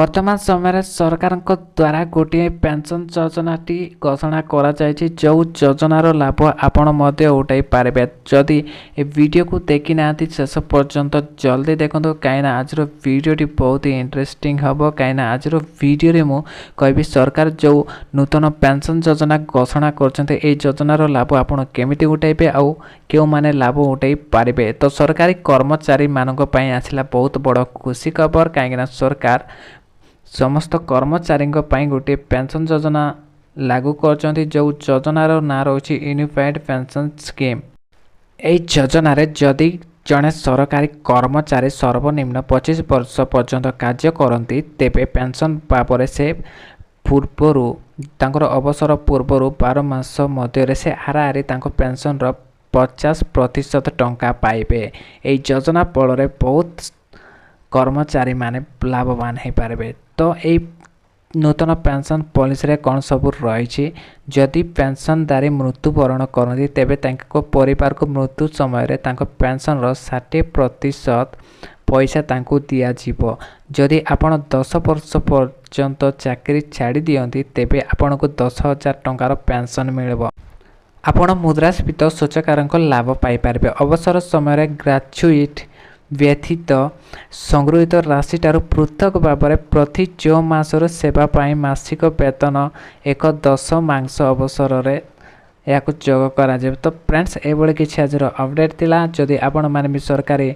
ବର୍ତ୍ତମାନ ସମୟରେ ସରକାରଙ୍କ ଦ୍ୱାରା ଗୋଟିଏ ପେନ୍ସନ୍ ଯୋଜନାଟି ଘୋଷଣା କରାଯାଇଛି, ଯେଉଁ ଯୋଜନାର ଲାଭ ଆପଣ ମଧ୍ୟ ଉଠାଇ ପାରିବେ। ଯଦି ଏ ଭିଡ଼ିଓକୁ ଦେଖିନାହାନ୍ତି ଶେଷ ପର୍ଯ୍ୟନ୍ତ ଜଲ୍ଦି ଦେଖନ୍ତୁ, କାହିଁକିନା ଆଜିର ଭିଡ଼ିଓଟି ବହୁତ ଇଣ୍ଟରେଷ୍ଟିଂ ହେବ। କାହିଁକିନା ଆଜିର ଭିଡ଼ିଓରେ ମୁଁ କହିବି ସରକାର ଯେଉଁ ନୂତନ ପେନ୍ସନ୍ ଯୋଜନା ଘୋଷଣା କରିଛନ୍ତି, ଏହି ଯୋଜନାର ଲାଭ ଆପଣ କେମିତି ଉଠାଇବେ ଆଉ କେଉଁମାନେ ଲାଭ ଉଠାଇ ପାରିବେ। ତ ସରକାରୀ କର୍ମଚାରୀମାନଙ୍କ ପାଇଁ ଆସିଲା ବହୁତ ବଡ଼ ଖୁସି ଖବର, କାହିଁକିନା ସରକାର ସମସ୍ତ କର୍ମଚାରୀଙ୍କ ପାଇଁ ଗୋଟିଏ ପେନ୍ସନ୍ ଯୋଜନା ଲାଗୁ କରିଛନ୍ତି, ଯେଉଁ ଯୋଜନାର ନାଁ ରହୁଛି ୟୁନିଫାଏଡ଼୍ ପେନ୍ସନ୍ ସ୍କିମ୍। ଏହି ଯୋଜନାରେ ଯଦି ଜଣେ ସରକାରୀ କର୍ମଚାରୀ ସର୍ବନିମ୍ନ 25 ବର୍ଷ ପର୍ଯ୍ୟନ୍ତ କାର୍ଯ୍ୟ କରନ୍ତି, ତେବେ ପେନ୍ସନ୍ ଭାବରେ ସେ ପୂର୍ବରୁ ତାଙ୍କର ଅବସର ପୂର୍ବରୁ 12 ମାସ ମଧ୍ୟରେ ସେ ହାରାହାରି ତାଙ୍କ ପେନ୍ସନ୍ର 50% ଟଙ୍କା ପାଇବେ। ଏହି ଯୋଜନା ଫଳରେ ବହୁତ କର୍ମଚାରୀମାନେ ଲାଭବାନ ହୋଇପାରିବେ। ତ ଏଇ ନୂତନ ପେନ୍ସନ୍ ପଲିସିରେ କ'ଣ ସବୁ ରହିଛି? ଯଦି ପେନ୍ସନ୍ଧାରୀ ମୃତ୍ୟୁବରଣ କରନ୍ତି, ତେବେ ତାଙ୍କ ପରିବାରକୁ ମୃତ୍ୟୁ ସମୟରେ ତାଙ୍କ ପେନ୍ସନ୍ର 60% ପଇସା ତାଙ୍କୁ ଦିଆଯିବ। ଯଦି ଆପଣ 10 ବର୍ଷ ପର୍ଯ୍ୟନ୍ତ ଚାକିରି ଛାଡ଼ି ଦିଅନ୍ତି, ତେବେ ଆପଣଙ୍କୁ 10,000 ଟଙ୍କାର ପେନ୍ସନ୍ ମିଳିବ। ଆପଣ ମୁଦ୍ରାସ୍ଫୀତି ସୂଚକାଙ୍କ ଲାଭ ପାଇପାରିବେ। ଅବସର ସମୟରେ ଗ୍ରାଚୁଇଟି ବ୍ୟତୀତ ସଂଗୃହୀତ ରାଶିଠାରୁ ପୃଥକ ଭାବରେ ପ୍ରତି 6 ମାସର ସେବା ପାଇଁ ମାସିକ ବେତନ 1/10 ଅବସରରେ ଏହାକୁ ଯୋଗ କରାଯିବ। ତ ଫ୍ରେଣ୍ଡସ୍, ଏଭଳି କିଛି ଆଜିର ଅପଡ଼େଟ୍ ଥିଲା। ଯଦି ଆପଣମାନେ ବି ସରକାରୀ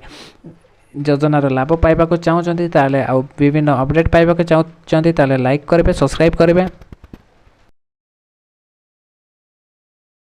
ଯୋଜନାର ଲାଭ ପାଇବାକୁ ଚାହୁଁଛନ୍ତି ତାହେଲେ, ଆଉ ବିଭିନ୍ନ ଅପଡ଼େଟ୍ ପାଇବାକୁ ଚାହୁଁଛନ୍ତି ତାହେଲେ ଲାଇକ୍ କରିବେ, ସବସ୍କ୍ରାଇବ୍ କରିବେ।